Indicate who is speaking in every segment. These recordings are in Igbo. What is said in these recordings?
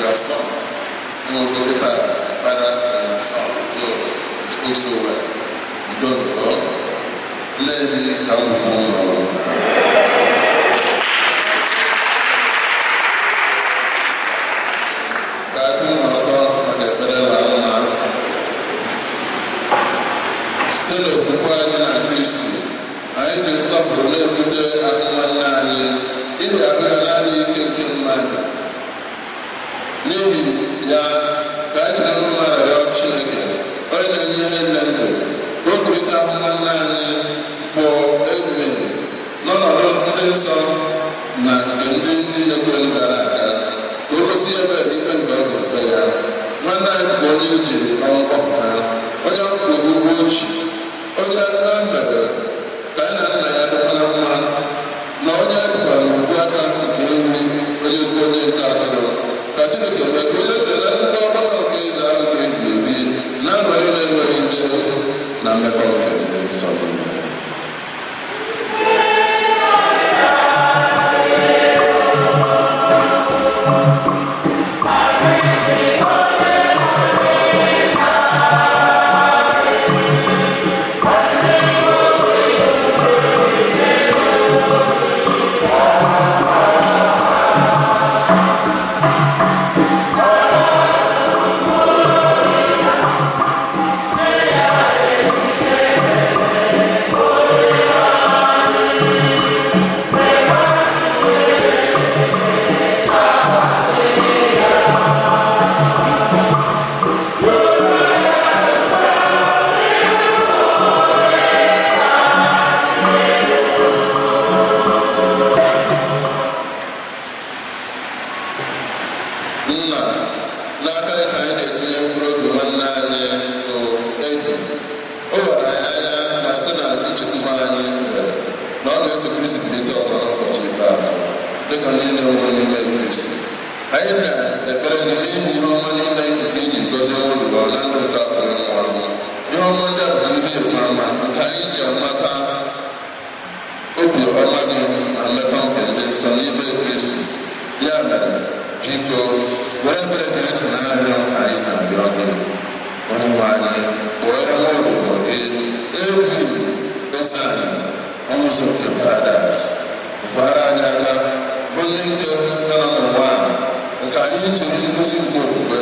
Speaker 1: Your son. Enwego kịta a father and a son, so he spoke so well. Udo nọ. Nne ka m bụ ụlọ. Ka adị n'ọtọ maka ekpere na mma. Site n'okwukwe anyị na Kristi, anyị ji nsọpụrụ na-ebute ahụ nwanne anyị iji ahụ ya na-adịghị ike nke mmadụ. N'ihi ya, ka anyị ji n'ọnụ arịrịọ Chineke, onye na-enye ihe niile ndụ, ka o kulite ahụ nwanne anyị bụ Edwin n'ọnọdụ ndị nsọ na nke ndị niile kwere gara aga, ka o gosi ebe ikpe nke ọ ga-ekpe ya. Nwanne anyị bụ onye ejiri ọnwụ kpọpụta, onye ọ kwụrụ ụgwọ ochi, onye e mere ka ya na nna ya dịkwa na mma, na onye e bukwara n'ugwu aka nke nri onye bụ onye nke atụrụ. Ka Chineke mee ka onye so na nnukwu ọgbakọ nke eze ahụ ga-ebi ebi na aṅụrị na-enweghị njedebe na mmekọ nke ndị nsọ niile. Nna, n'aka gị ka anyị na-etinye mkpụrụ obi nwanne anyị bụ Edi. O were anyị anya na site na nchekwube anyị nwere na ọ ga-eso Kristi bilite ọzọ n'ụbọchị ikpeazụ dịka ndị na-enwuru n'ime Kristi. Anyị na-ekpere gị n'ihi ihe ọma niile nke iji gọzie nwa odibo na ndụ nke abụghị nwụ anwụ. Ihe ọma ndị a bụ ihe ịrịba ama nke anyị ji amata obi ọma gị na mmekọ nke ndị nsọ n'ime Kristi. Ya mere, biko, were ebere dị ịtụnanya nke anyị na-arịọ gị, onye nwe anyị, kpọọrọ nwa odibo gị Edwin Ezeani ọnụ ụzọ nke paradaịs. Nyekwara anyị aka bụ ndị nke nọ n'ụwa a, nke anyị jiri nkuzi nke okwukwe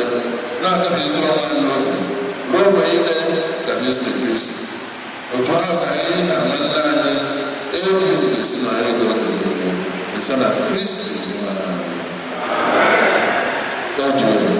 Speaker 1: na-akaghị ike ọma anyị obi ruo mgbe ile ka Jesu Kristi. Otu ahụ ka anyị na nwanne anyị Edwin ga-esi nọnyere gị oge niile site na Kristi nwere anyị. Edwin.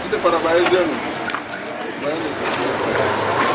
Speaker 1: Ndị fara banyezienụ. Banyenụ.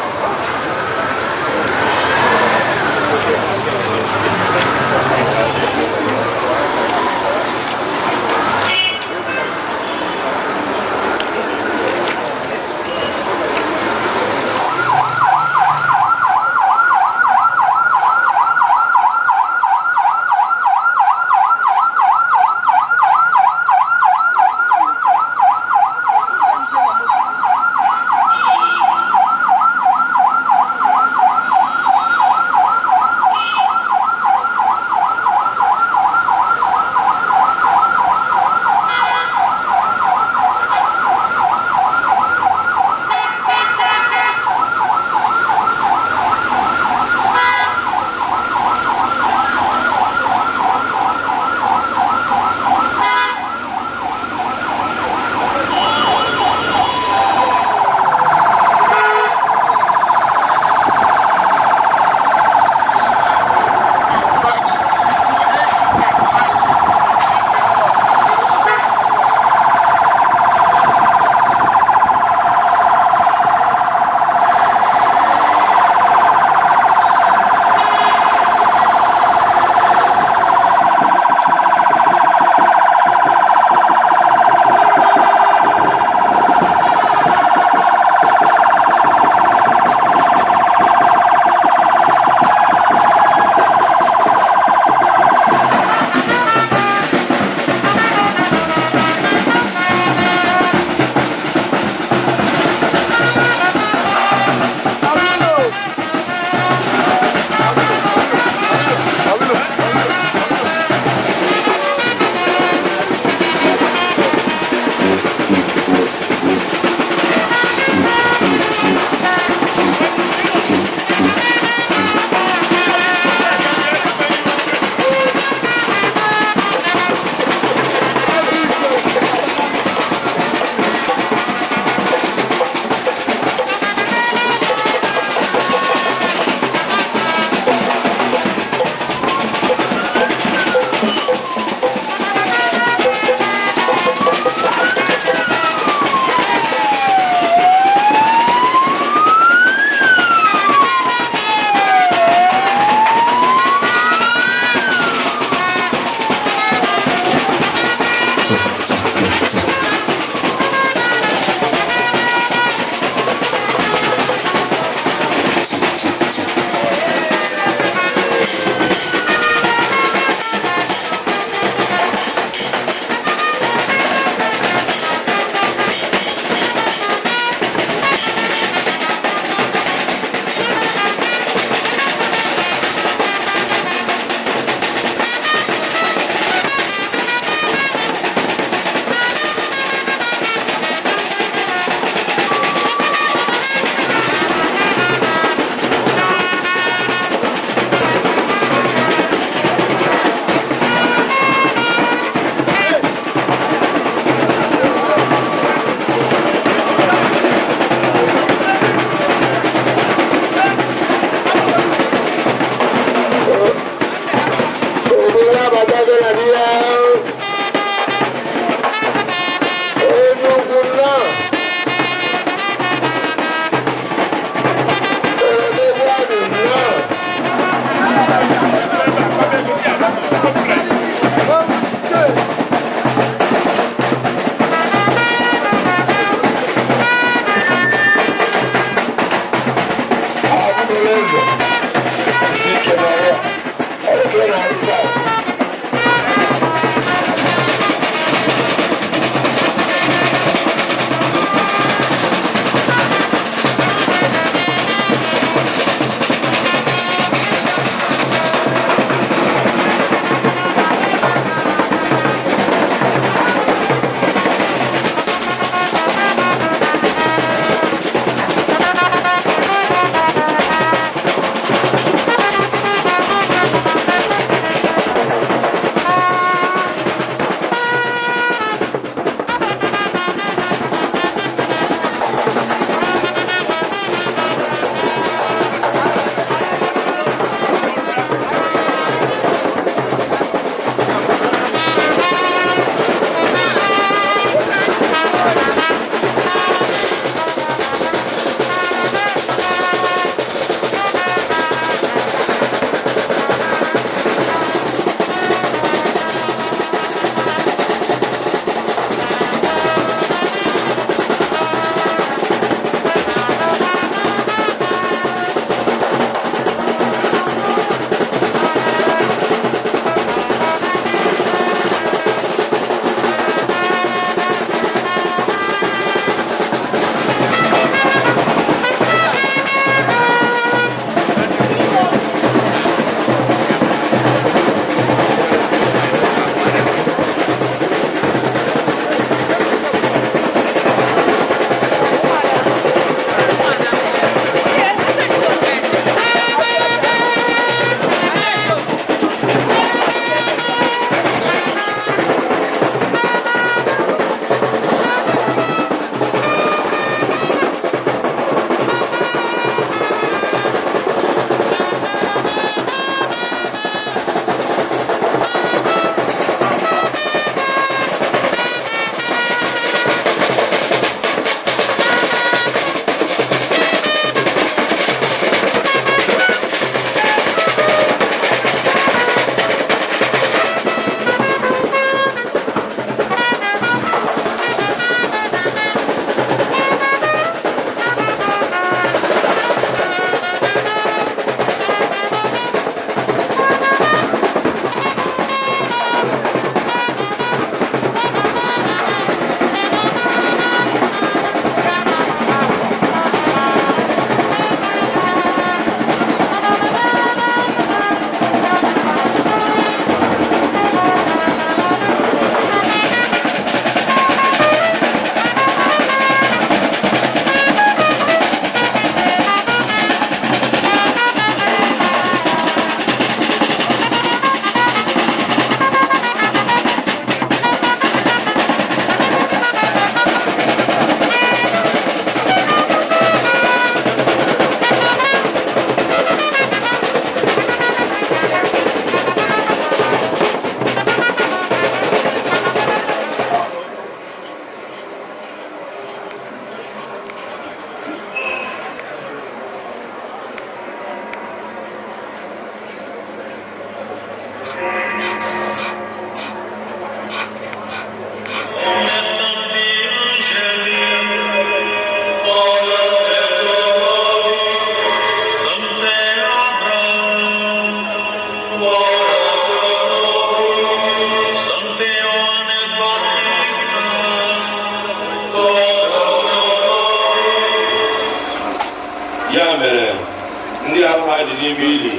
Speaker 2: Ndị ahụ ha dị n'ime ili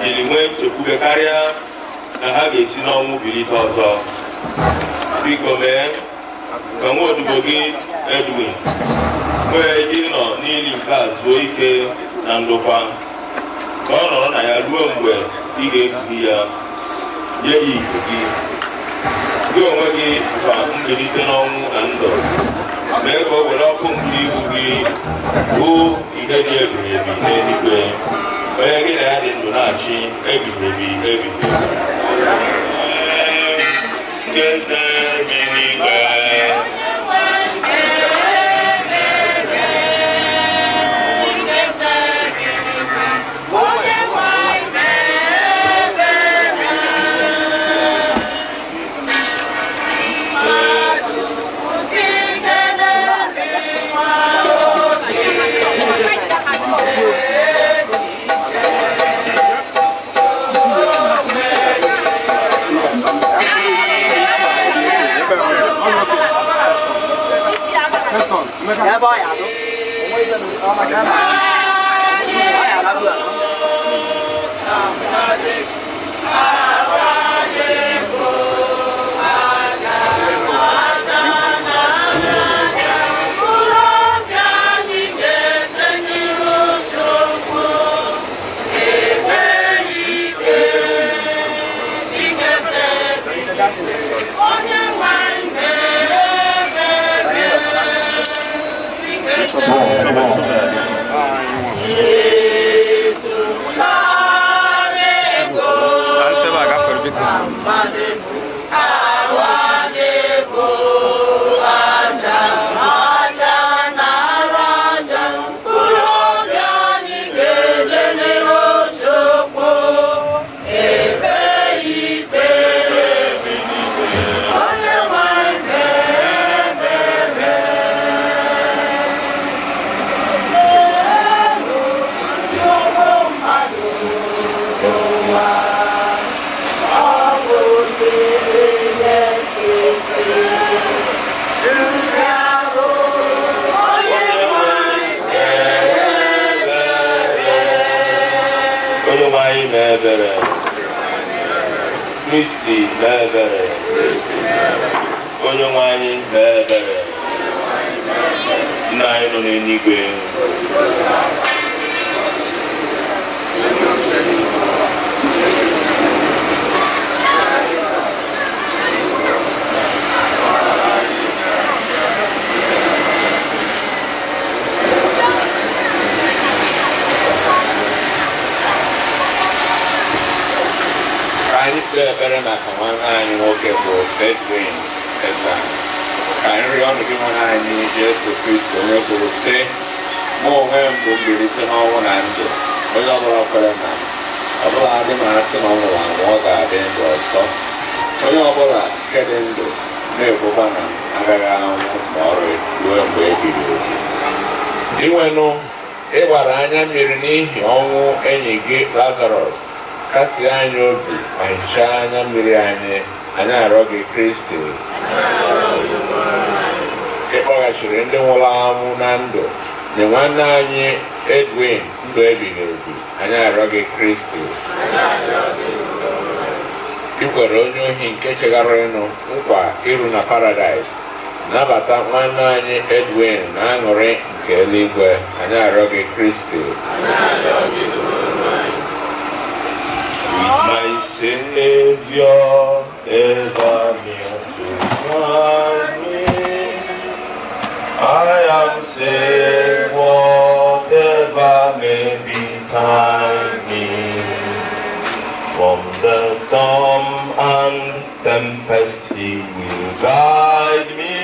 Speaker 2: jiri nwee nchekwube karịa na ha ga-esi n'ọnwụ bilite ọzọ. Biko mee ka nwa odibo gị Edwin nwee ike ịnọ n'ili nke a zuo ike na ndokwa, ka ọ nọrọ na ya ruo mgbe ị ga-ekuli ya nye ya ike gị. Gị onwe gị bụkwa mbilite n'ọnwụ na ndụ. Mee ka o were ọkụ nke ihu gị hụ ihe dị ebighị ebi n'eluigwe, onye gị na ya dị ndụ na-achị ebighị ebi ebighị ebi. Nke eze bi n'igwe. Onye nwe anyị mee ebere. Kristi mee ebere. Onye nwe anyị mee ebere. Nna anyị nọ n'eluigwe. Ka anyị kpee ekpere maka nwanne anyị nwoke bụ Edwin Ezan. Ka anyị rịọ ọnụ gị, nwanne anyị Jesu Kristi, onye kwuru sị, "Mụ onwe m bụ mbilite n'ọnwụ na ndụ. Onye ọbụla kwere na m, ọbụla adị ma asị na ọ nwụrụ anwụ, ọ ga-adị ndụ ọzọ. Onye ọbụla nke dị ndụ na-ekwekwa na m agaghị anwụ ma ọlị ruo mgbe ebighị ebi." Dinwenụ, ị gbara anya mmiri n'ihi ọnwụ enyi gị Lazarọs. Kasie anyị obi ma hichaa anya mmiri anyị. Anyị arịọ gị, Kristi. Ị kpọghachiri ndị nwụrụ anwụ na ndụ. Nye nwanne anyị Edwin ndụ ebighị ebi. Anyị arịọ gị, Kristi. Ị kwere onye ohi nke chegharịrịnụ nkwa iru na paradaịs. Nabata nwanne anyị Edwin na aṅụrị nke eluigwe. Anyị arịọ gị, Kristi. With my Savior ever near to guide me, I am safe whatever may betide me. From the storm and tempest he will guide me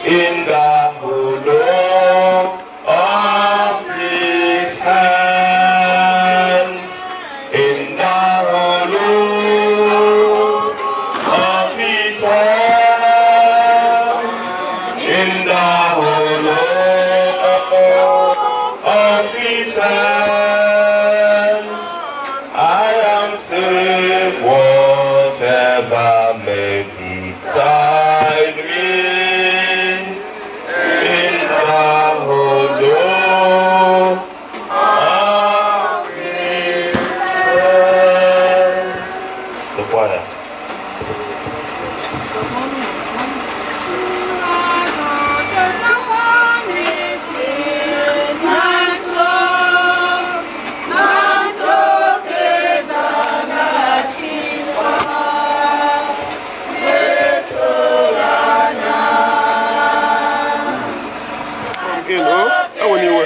Speaker 2: in the hollow of his hands. In the hollow of his hands. In the hollow of his hands. I am safe whatever may betide me. In the hollow
Speaker 3: in o. Ewe n'iwe.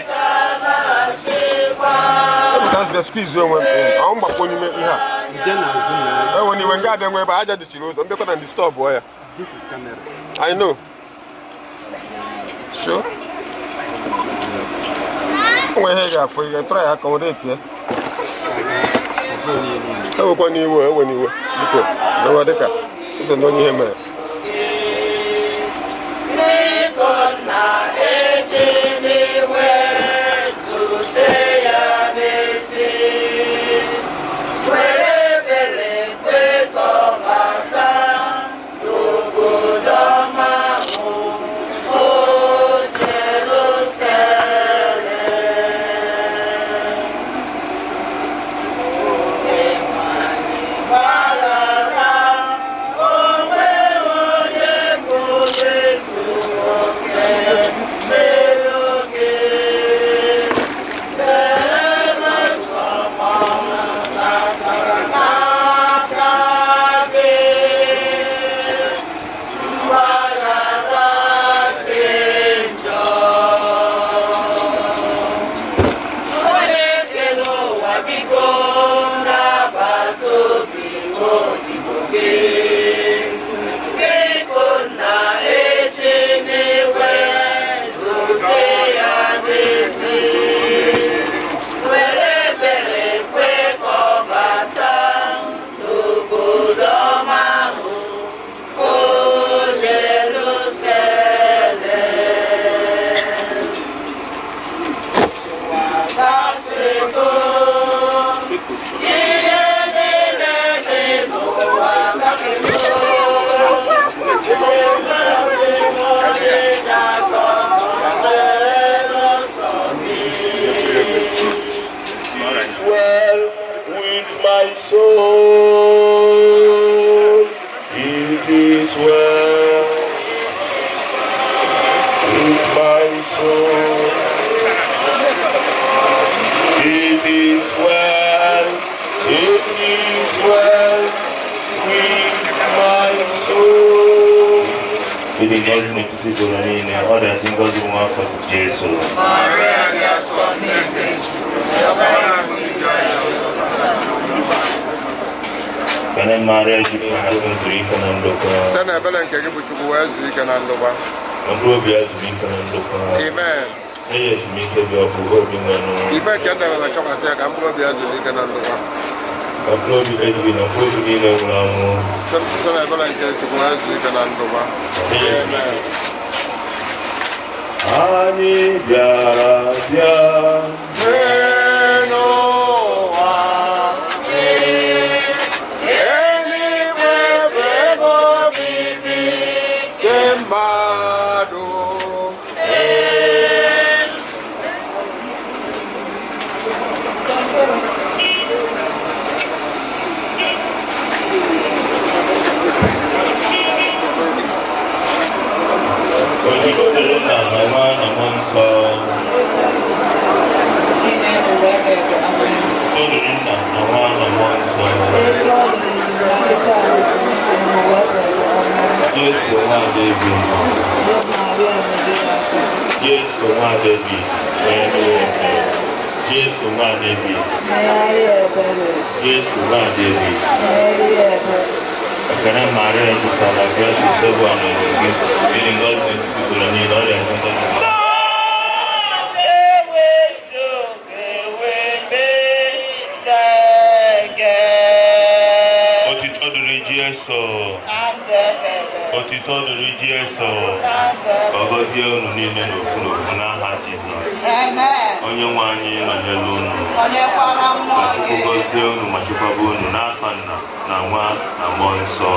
Speaker 3: Epụta bịa squeeze onwe m in. Ọ mgbakọ n'ime ihe a.
Speaker 4: Bịa n'azụ na
Speaker 3: Ewe n'iwe nga abịa nwe ebe aja dịchiri ụzọ mbịakwa na disturb ya.
Speaker 4: This is camera.
Speaker 3: I know. Sure. O nwere ihe ị ga-afụ, ị ga-try accommodate ya. Ewekwa n'iwe, ewe n'iwe. Biko, ewe dịka ụzọ na onye ihe mere.
Speaker 5: Well with my soul. It is well with my soul. It is well. It is well with my soul.
Speaker 6: Ịdị ngọzi n'etiti obodo niile, ọ dịazị ngọzi nwa afọ Jesu. Kene Maria jupụtara na zuru ike na ndokwa.
Speaker 3: Site n'ebere nke gị bụ Chukwu wee zuo ike na ndokwa.
Speaker 6: Mkpụrụ obi ya zuru ike na ndokwa.
Speaker 3: Amen.
Speaker 6: Nye ya ezumike dị ọkụ obi nwenụ.
Speaker 3: Ife nke ndụ na chọkwasị ya ka mkpụrụ obi ya zuru ike na ndokwa.
Speaker 6: Ka mkpụrụ obi ejighị na mkpụrụ obi niile nwụrụ anwụ.
Speaker 3: Site n'ebere nke Chukwu wee zuo ike na ndokwa. Amen.
Speaker 6: Anyị bịara bịa.
Speaker 3: N'ụwa, eluigwe bụ ebe obibi nke mmadụ.
Speaker 6: Odibo dịrị nna na nwa na mmụọ nsọ. Ọ dịrị nna na nwa na mmụọ nsọ. Jesu nwa Devid. Jesu nwa Devid. Onye mere ebere. Jesu nwa Devid. Jesu nwa Devid. Ekene Maria jupụtara Grace Seboa nọnyere gị. Ịdị ngọzi n'etiti obodo niile, ọ dịazị ngọzi nwa Otito dịrị Jesu. Otito dịrị Jesu. Ka ọ gọzie unu niile n'ofu n'ofu n'aha Jizọs. Onye nwe anyị nọnyere unu.
Speaker 7: Nọnyekwara mmụọ
Speaker 6: Ka Chukwu
Speaker 7: gị.
Speaker 6: gọzie unu ma chekwaba unu n'afa nna na nwa na mmụọ nsọ.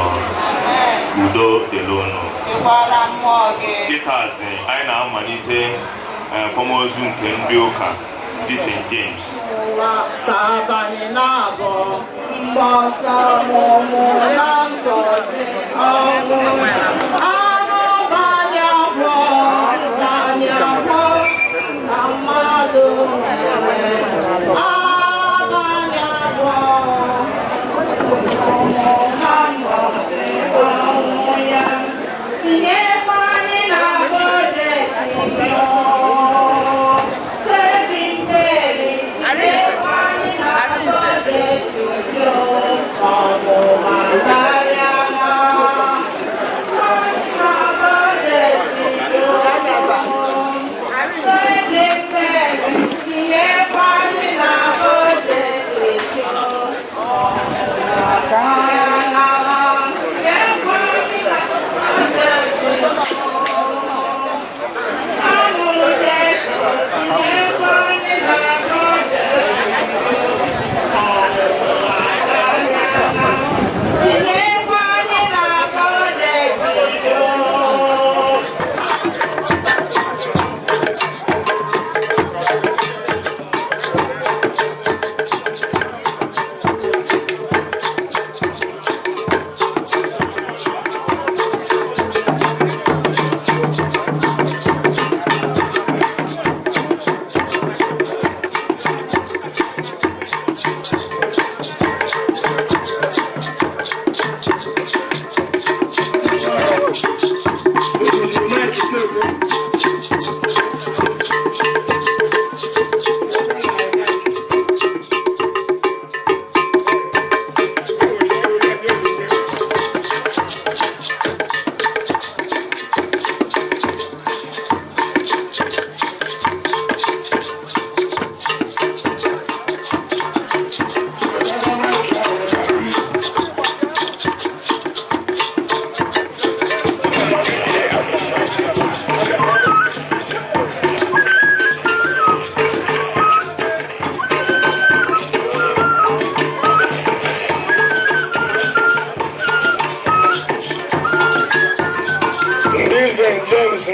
Speaker 6: Udo dịrị unu.
Speaker 7: Dịkwara mmụọ gị.
Speaker 6: Kịtazi anyị na-amalite akwamozu nke ndị ụka ndị St. James.
Speaker 7: Ụwa sabanye na-abọ mgbọsọ ọmụmụ na mgbọsị ọnwụ anụ banye abụọ banye abụọ na mmadụ nwere abalị abụọ ọmụmụ na mgbọsị ọnwụ ya tinyekwa anyị na bọjetị.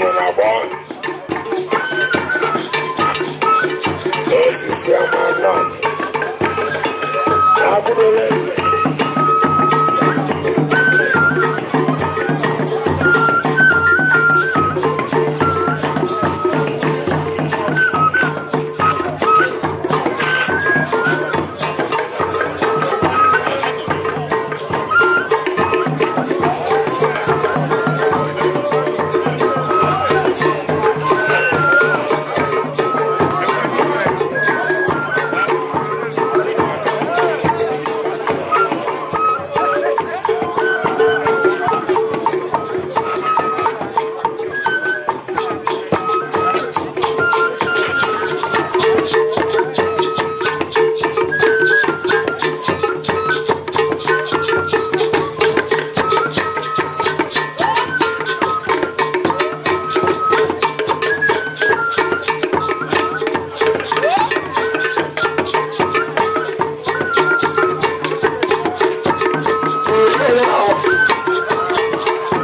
Speaker 8: Nọ n'agbọ osisi ama nọ abụrụla eze. Owner of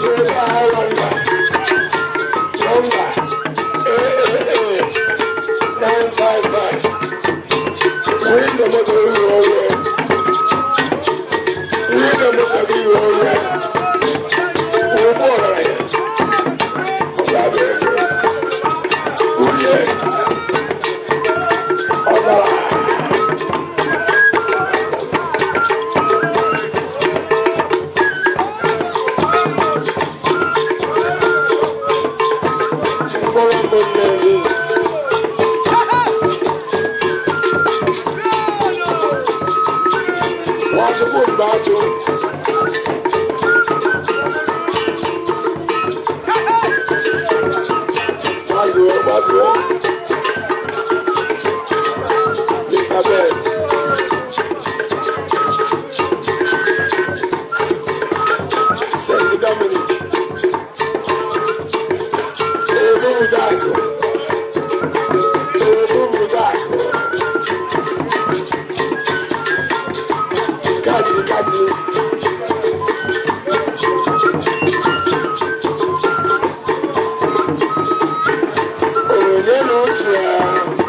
Speaker 8: Toyota Highlander number AAA 955. Win the motor road. Win the motor road. Owó ọ̀rọ̀ yẹn. Ọ̀gá bẹ̀rẹ̀. Wúlíẹ̀. Ọ̀gá. Mkpụrụ mbụ mmeri. Nwachukwu Mbachụ. Gbazuo, gbazuo. Mr. Ben. St. Dominic. Ebubudakụ. Ebubudakụ. Kati, kati. Onye na uche ya.